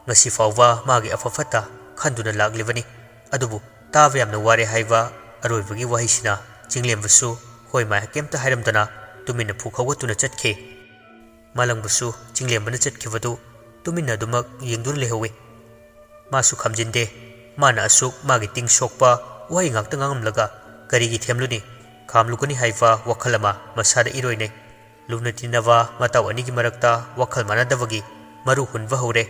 ꯉꯁꯤ ꯐꯥꯎꯕ ꯃꯥꯒꯤ ꯑꯐ ꯐꯠꯇ ꯈꯟꯗꯨꯅ ꯂꯥꯛꯂꯤꯕꯅꯤ꯫ ꯑꯗꯨꯕꯨ ꯇꯥꯕ ꯌꯥꯝꯅ ꯋꯥꯔꯦ ꯍꯥꯏꯕ ꯑꯔꯣꯏꯕꯒꯤ ꯋꯥꯍꯩꯁꯤꯅ ꯆꯤꯡꯂꯦꯝꯕꯁꯨ ꯍꯣꯏ ꯃꯥꯏ ꯀꯩꯝꯇ ꯍꯥꯏꯔꯝꯗꯅ ꯇꯨꯃꯤꯟꯅ ꯐꯨꯛ ꯍꯧꯒꯠꯇꯨꯅ ꯆꯠꯈꯤ꯫ ꯃꯥꯂꯪꯕꯁꯨ ꯆꯤꯡꯂꯦꯝꯕꯅ ꯆꯠꯈꯤꯕꯗꯨ ꯇꯨꯃꯤꯟꯅ ꯑꯗꯨꯃꯛ ꯌꯦꯡꯗꯨꯅ ꯂꯩꯍꯧꯏ꯫ ꯃꯥꯁꯨ ꯈꯥꯝꯖꯤꯟꯗꯦ꯫ ꯃꯥꯅ ꯑꯁꯨꯛ ꯃꯥꯒꯤ ꯇꯤꯡ ꯁꯣꯛꯄ ꯋꯥꯍꯩ ꯉꯥꯛꯇ ꯉꯥꯡꯂꯝꯂꯒ ꯀꯔꯤꯒꯤ ꯊꯦꯝꯂꯨꯅꯤ, ꯈꯥꯝꯂꯨꯒꯅꯤ ꯍꯥꯏꯕ ꯋꯥꯈꯜ ꯑꯃ ꯃꯁꯥꯗ ꯏꯔꯣꯏꯅꯩ꯫ ꯂꯨꯅ ꯇꯤꯟꯅꯕ ꯃꯇꯥꯎ ꯑꯅꯤꯒꯤ ꯃꯔꯛꯇ ꯋꯥꯈꯜ ꯃꯥꯟꯅꯗꯕꯒꯤ ꯃꯔꯨ ꯍꯨꯟꯕ ꯍꯧꯔꯦ꯫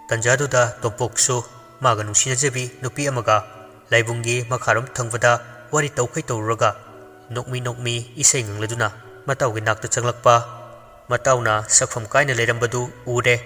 ꯇꯟꯖꯥꯗꯨꯗ ꯇꯣꯝꯄꯣꯛꯁꯨ ꯃꯥꯒ ꯅꯨꯡꯁꯤꯅꯖꯕꯤ ꯅꯨꯄꯤ ꯑꯃꯒ ꯂꯥꯏꯕꯨꯡꯒꯤ ꯃꯈꯥꯔꯣꯝ ꯊꯪꯕꯗ ꯋꯥꯔꯤ ꯇꯧꯈꯩ ꯇꯧꯔꯨꯔꯒ ꯅꯣꯛꯃꯤ ꯅꯣꯛꯃꯤ ꯏꯁꯩ ꯉꯪꯂꯗꯨꯅ ꯃꯇꯥꯎꯒꯤ ꯅꯥꯛꯇ ꯆꯪꯂꯛꯄ꯫ ꯃꯇꯥꯎꯅ ꯁꯛꯐꯝ ꯀꯥꯏꯅ ꯂꯩꯔꯝꯕꯗꯨ ꯎꯔꯦ꯫